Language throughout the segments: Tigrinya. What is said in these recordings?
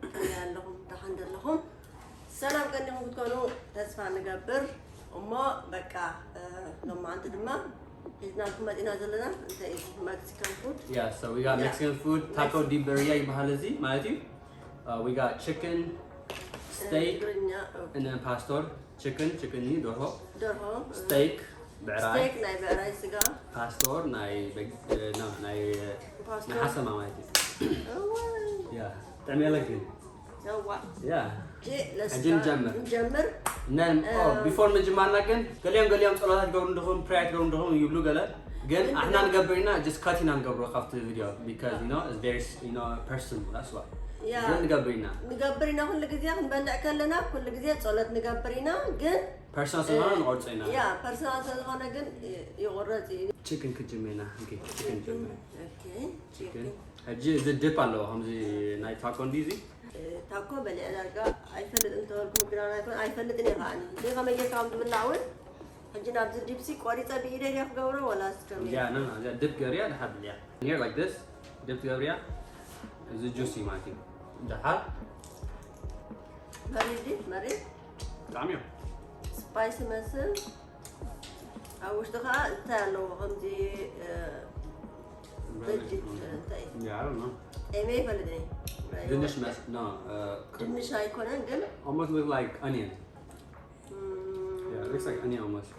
ከመይ ኣለኹም? ደሓን ዶ ኣለኹም? ሰላም ቀኒኹም ክትኮኑ ተስፋ ንገብር። እሞ በቃ፣ እ፣ ሎማዓንቲ ድማ ሒዝናልኩም መፂና ዘለና እንታይ እዩ? Mexican food። Yeah, so we got Yeah. Mexican food. Taco Mex- de birria ይበሃል እዚ ማለት እዩ። Uh, we got chicken, steak, ትግርኛ፣ ኦኬ። And then pastor. Chicken, chicken እዩ፣ ደርሆ። ደርሆ፣ እ። Steak፣ ብዕራይ። Steak ናይ ብዕራይ ስጋ። Pastor ናይ በግ-፣ እ፣ ና-፣ ናይ፣ እ፣ Pastor። ናይ ሓሰማ ማለት እዩ። እወ። Yeah. ጥዕም የለን ግን። እዋ። Yeah. ጂ፣ let's ሕጂ start። ንጀምር። ንጀምር። And then, ኦ፣ እም። Before ምጅማርና ግን ገሊኦም ገሊኦም ጸሎታት ይገብሩ እንደኹም፣ prayer ይገብሩ እንደኹም ይብሉ ገለ። ግን ግን ኣሕና ንገብር ኢና፣ just cut ኢና ንገብሮ ካብቲ ቪድዮ፣ because, you know, it's very, you know, personal, that's why። Yeah። ግን ንገብር ኢና። ንገብር ኢና፣ ኩሉ ግዜ ክንበልዕ ከለና ኩሉ ግዜ ጸሎት ንገብር ኢና፣ ግን፣ ፐርሰናል ስለዝኾነ እ፣ ንቆርጾ ኢና። Yeah፣ ፐርሰናል ስለዝኾነ ግን፣ እ፣ ይቑረጽ እዩ። ቺክን ክጅምር ኢና። ኦኬ፣ ቺክን ጅምር። ኦኬ፣ ቺክን። ቺክን። ሕጂ እዚ ዲፕ ኣለዎ፣ ከምዚ ናይ ታኮ እንዲ እዚ። እ፣ ታኮ በሊዐ ዳርጋ ኣይፈልጥ እንተበልኩ ምግናን ኣይኮን፣ ኣይፈልጥን እየ ከዓኒ። እዚ ከመይ ጌርካ ከም ዝብላዕ እውን፣ ሕጂ ናብዚ ዲፕሲ ቆሪጸ ብኢደይ ድየ ክገብሮ ወላ እስከ እዚኣ፣ ና፣ እዚኣ ዲፕ ገርያ ድሓር ብልያ። Here like this፣ ዲፕ ትገብርያ፣ እዚ ጁሲ ማለት እዩ። ድሓር መሪር ድዩ? መሪር? ብጣዕሚ እዩ። ስፓይሲ መስል። ኣብ ውሽጡ ከዓ እንታይ ኣለዎ? ከምዚ፣ እ፣ በጅ፣ እ፣ እንታይ እዩ? Yeah, I don't know። ኤመ ይፈልጥ እየ። ድንሽ መስ-፣ no, እ፣ ድንሽ ኣይኮነን ግን almost look like onion። ም፣ Yeah, it looks like onion almost።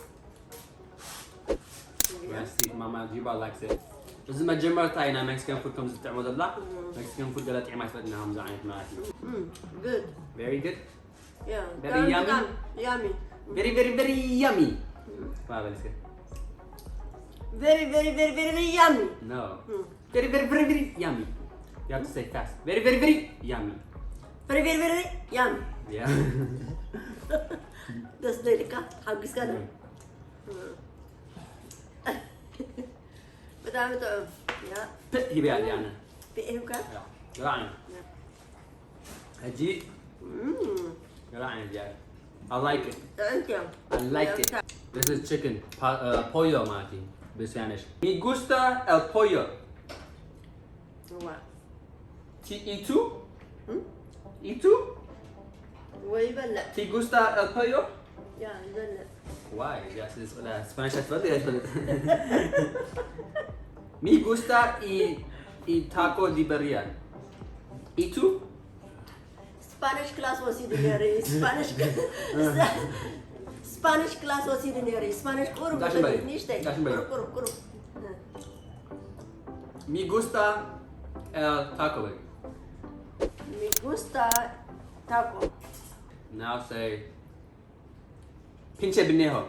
Yeah. Let's see if Mama Jiba likes it. እዚ መጀመርታ ኢና ሜክሲካን ፉድ ከም ዝጥዕሞ ዘላ። ም። ሜክሲካን ፉድ ገለ ጥዕማ ትፈጥና ከምዚ ዓይነት ማለት እዩ። ም፣ good። Very good። Yeah፣ very yummy። በጣም yummy። Very, very, very yummy። ም። ባበል እስከ። Very, very, very, very, very yummy። No። ም። Very, very, very, very yummy. You have to say fast. Very, very, very yummy. Very, very, very yummy። Yeah። ደስ ዶ ኢልካ? ሓጒስካ ዶ? ም። ብጣዕሚ ጥዑም። ያ። ፕእ ሂበያ እያ ኣነ። ፕእ ሂብካ? ያ። ያ። ሕጂ ም። ገለ ዓይነት እያ። I like it። ጥዕምቲ እዮም። I like it። This is chicken. ፓ-፣ እ፣ ፖዮ ማለት እዩ ብስፓኒሽ። Me gusta el pollo። እዋ። ቲ-፣ ¿y tú? ም? ¿Y tú? ወይ ይበልዕ። ¿Te gusta el pollo? ያ፣ ይበልዕ። Why? Yes, it's፣ ላ-፣ ስፓኒሽ ኣይትፈልጥ፣ ኣይትፈልጥ። Me gusta y, y taco de birria. ¿Y tú? ስፓኒሽ ክላስ ወሲዱ ነይሩ እዩ። ስፓኒሽ ክ-፣ ስፓኒሽ ክላስ ወሲዱ ነይሩ እዩ። ስፓኒሽ ቁሩብ ጋሽ እምበይ። ንእሽተይ። ጋሽ እምበይ። ቁሩብ፣ ቁሩብ፣ ቁሩብ። Me gusta el taco በል። Me gusta taco። Now say pinche pinejo.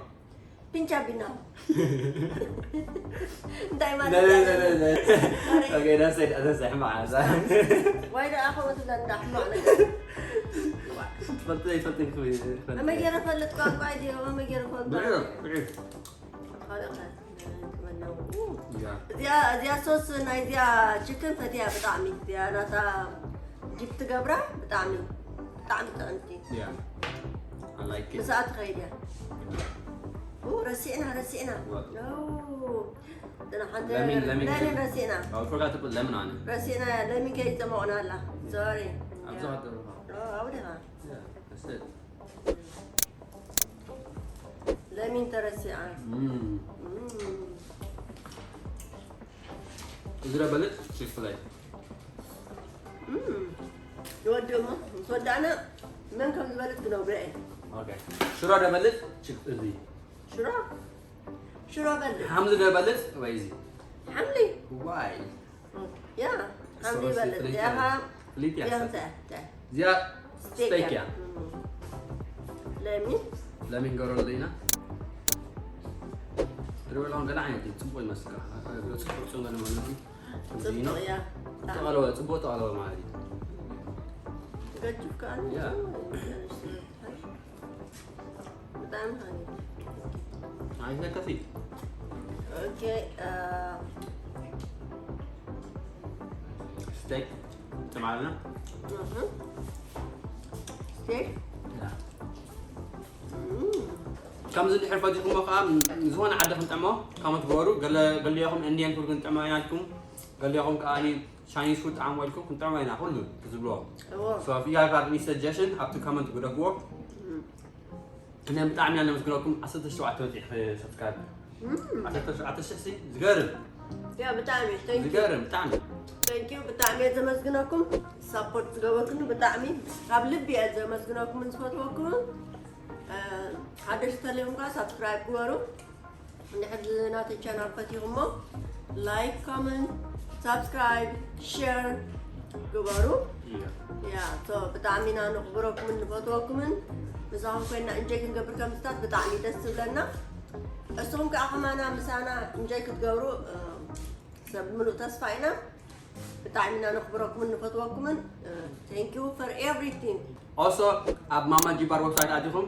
Pinche pinejo። እንታይ ማለት እዩ? No, no, no, no, no። ሶሪ። Okay, that's it, that's it. ሕማቕ ሓሳብ። ወይ ደኣ ከምኡ ትብለኒ እንዳ ሕማቕ ነገር። ትፈልጥ ዘይትፈልጥ ክትብል ትፈልጥ። ከመይ ገይረ ፈልጥ ቋንቋ ድዩ? ከመይ ገይረ ፈልጥ? ብዕር፣ ብዕር። ካልእ ከ? ያ። እዚኣ፣ እዚኣ ሶስ ናይ እዚኣ ቺክን ፈትያ ብጣዕሚ። እዚኣ ናታ ዲፕ ትገብራ ብጣዕሚ፣ ብጣዕሚ ጥዕምቲ። ያ። I like it። ምስኣ ትኸይድ እያ። ኡ፣ ረሲዕና፣ ረሲዕና። What? ኦ፣ እትና ሓንቲ ለሚን፣ ለሚን ለሚን ከ-፣ ረሲዕና። I forgot to put lemon on it። ረሲዕና፣ ለሚን ከይጸመቕና ኣላ። ሶሪ። ኣብዚ ያ። ሃገር። ኦ፣ ኣብኡ ዲኻ? Yeah, that's it። ለሚን ተረሲዓ። Mm። Mm። እዚ ዶ በልጽ ቺክ ፍላይ። Mm። ንወዲ እሞ ምስ ወዳእና መን ከም ዝበልጽ ክነግሮ እየ። ኦኬ። ሽሮ ዶ በልጽ ቺክ እዚ። ሽሮ? ሽሮ በልጽ። ሓምሊ ዶ በልጽ ወይ እዚ? ሓምሊ። ዋይ። ያ፣ ሓምሊ ሶስ ይበልጽ። ፍልይቲ እዚኣ እያ። ኸዓ ፍልይቲ እያ። እዚኣ እንታይ እያ? እንታይ እያ? እዚኣ ስቴክ ስቴክ እያ። እያ። እም። ለሚን? ለሚን ገረሉ ኢና። ሪበላውን ገለ ዓይነት እዩ። ጽቡቕ ይመስል። ጽቡቕ ጽቡቕ ገለ ማለት እዩ። ጽቡቕ እያ። ተቐለወ፣ ጽቡቕ ተቐለወ ማለት እዩ። ገጅፍ ከኣ ያ። ብጣዕሚ ሃኒ። ኣይዘከፊ። ኦኬ፣ አ፣ ስቴክ ትማልና? እህ። ስቴክ? ያ። እም። ከምዚ እንድሕር ፈቲኹሞ ከዓ ዝኾነ ዓዲ ክንጥዕሞ ካመት ግበሩ። ገለ፣ ገሊኹም ኢንድያን ፉድ ክንጥዕሞ ኢና ኢልኩም። ገሊኹም ከዓኒ Chinese food ጥዓም ወልኩም ክንጥዕሞ ኢና ኩሉ ትዝብልዎ። So if you guys have any suggestion ኣብቲ comment ግደፍዎ። እነ ብጣዕሚ እያ ነመስግነኩም። ዓሰርተ ሸውዓተ በፂሕ subscribe ዓሰርተ ሸውዓተ ሽሕ ሲ ዝገርም። ያ ብጣዕሚ thank you ዝገርም ብጣዕሚ። Thank you ብጣዕሚ እየ ዘመስግነኩም። Support ዝገበርኩኒ ብጣዕሚ ካብ ልቢ እየ ዘመስግነኩምን ዝፈትወኩምን። ሓደሽቲ ተለይኩም ከዓ subscribe ግበሩ። እንድሕር ናተይ channel ፈቲኹሞ like comment subscribe share ግበሩ። ያ so ብጣዕሚ ኢና ነኽብረኩምን ንፈትወኩምን። ምሳኹም ኮይና እንጀይ ክንገብር ከምስታት ብጣዕሚ ደስ ዝብለና። እሱኹም ከዓ ከማና ምሳና እንጀይ ክትገብሩ ሰብ ምሉእ ተስፋ ኢና። ብጣዕሚ ኢና ነኽብረኩምን ንፈትወኩምን። Thank you for everything። Also ኣብ ማማ ጂባር website ኣቲኹም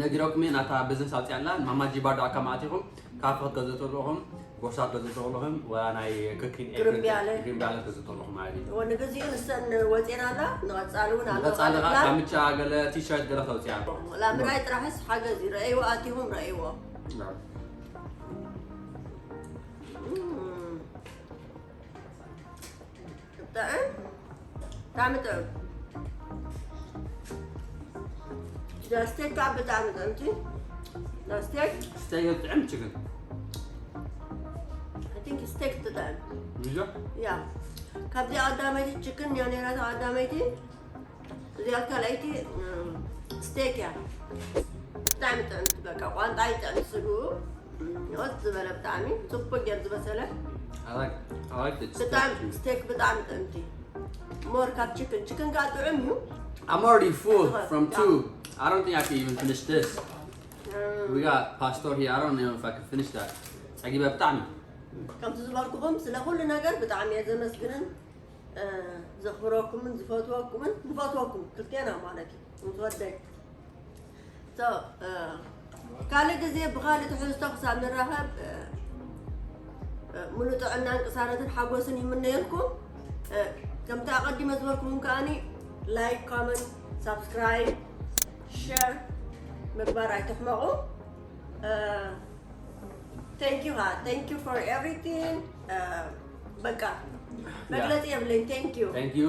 ነጊረኩም እየ ናታ business ኣውፅያ ኣላ ማማ ጂባር dot com ኣቲኹም ካፈ ክትገዝኡ ተለኹም ቦርሳ ክትገዝኡ ተለኹም ወላ ናይ cooking ግርምብያለ። ግርምብያለ ክትገዝኡ ተለኹም ማለት እዩ። ንግዚኡ ንሰን ወፂና ኣላ ንቐፃሊ እውን ኣሎ ቀፃሊ ማለት ካምቻ ገለ t-shirt ገለ ተውፅያ ላ ምራይ ጥራሕስ ሓገዝ እዩ። ረእይዎ ኣቲኹም ረእይዎ። ብጣዕሚ ብጣዕሚ ጥዑም ዳስቴክ ከዓ ብጣዕሚ ጥዕምቲ ዳስቴክ steak ጥዕም chicken I think steak ትጥዕም ንጆ ያ ካብዚኣ ቀዳመይቲ chicken እያ ነይራ እታ ቀዳመይቲ እዚኣ ካልኣይቲ steak እያ ብጣዕሚ ጥዕምቲ በቃ ቋንጣ ይጥዕም ስግኡ ወጥ ዝበለ ብጣዕሚ ፅቡቅ ገር ዝበሰለ I like I like the ብጣዕሚ steak. steak ብጣዕሚ ጥዕምቲ more ካብ chicken chicken ከዓ ጥዑም እዩ I'm already full from two. I don't think I can even finish this. We got pastor here. I don't know if I can finish that. ፀጊበ ብጣዕሚ ከምቲ ዝበልኩኹም ስለ ኩሉ ነገር ብጣዕሚ እየ ዘመስግንን ዘኽብረኩምን ዝፈትወኩምን ንፈትወኩም ክልቴና ማለት እዩ ምስ ወደይ ካልእ ግዜ ብካልእ ትሕዝቶ ክሳብ ንራኸብ ሙሉእ ጥዕናን ቅሳነትን ሓጎስን ይምነየልኩም። ከምቲ ኣቐዲመ ዝበልኩኹም ከኣኒ like comment subscribe share ምግባር ኣይትሕመቑ። Thank you ها thank you for everything. በቃ መግለፂ የብለኝ thank you. Thank you.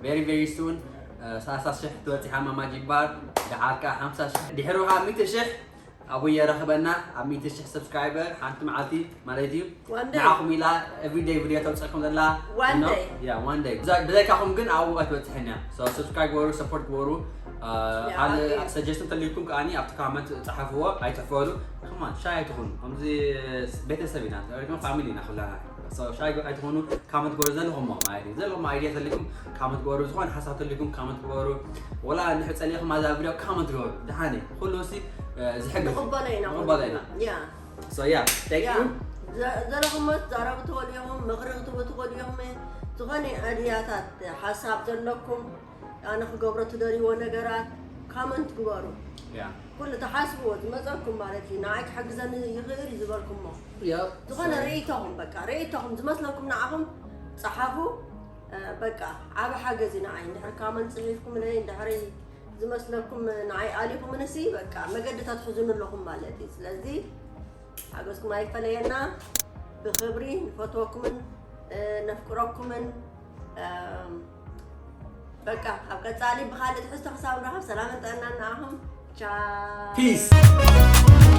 Very very soon. ሰላሳ ሽሕ ትበፂሓ ማማ ጂባር ድሓር ከዓ ሓምሳ ሽሕ ድሕሩ ከዓ ሚእቲ ሽሕ ኣብኡ የረኽበና ኣብ ሚእቲ ሽሕ subscriber ሓንቲ መዓልቲ ማለት እዩ። One day. ንዓኹም ኢላ everyday video ተውፀኩም ዘላ One day. Yeah one day ብዘይካኹም ግን ኣብኡ ኣይትበፅሕን እያ። So subscribe ግበሩ support ግበሩ። Yeah, okay. Suggestion ተልኩም ከዓኒ ኣብቲ comment ፀሓፍዎ ኣይትሕፈሩ። Come on shy ኣይትኹኑ ከምዚ ቤተሰብ ኢና family ኢና ኩላና። Shy ኣይትኹኑ comment ግበሩ ዘለኹም ማለት እዩ ዘለኹም idea ተልኩም comment ግበሩ ዝኾነ ሓሳብ ተልኩም comment ግበሩ። ወላ እንድሕር ፀሊእኹም ኣዛ video comment ግበሩ። ደሓነ ኩሉ ሲ ዝሕግዝ ንቕበሎ ኢና ንቕበሎ ኢና። Yeah. So yeah thank you. ዘለኹሞ ትዛረቡ ትኽእሉ ኢኹም ምኽሪ ክትህቡ ትኽእሉ ኢኹም። ዝኾነ ኣድያታት ሓሳብ ዘለኩም ኣነ ክገብሮ ትደልይዎ ነገራት comment ግበሩ። Yeah. ኩሉ ተሓስብዎ ዝመፀኩም ማለት እዩ ንዓይ ክሕግዘኒ ይኽእል እዩ ዝበልኩሞ Yep. ዝኾነ ርእይቶኹም በቃ ርእይቶኹም ዝመስለኩም ንዓኹም ፀሓፉ። በቃ ዓብ ሓገዝ እዩ ንዓይ እንድሕር comment ፅሒፍኩምለይ እንድሕሪ ዝመስለኩም ንዓይ ኣሊኹምንሲ በቃ መገዲ ተትሕዙኒ ኣለኹም ማለት እዩ። ስለዚ ሓገዝኩም ኣይፈለየና። ብኽብሪ ንፈትወኩምን ነፍቅረኩምን። በቃ ኣብ ቀፃሊ ብካልእ ትሕዝቶ ክሳብ ንራኸብ ሰላምን ጥዕናን ንዓኹም። ቻው። Peace.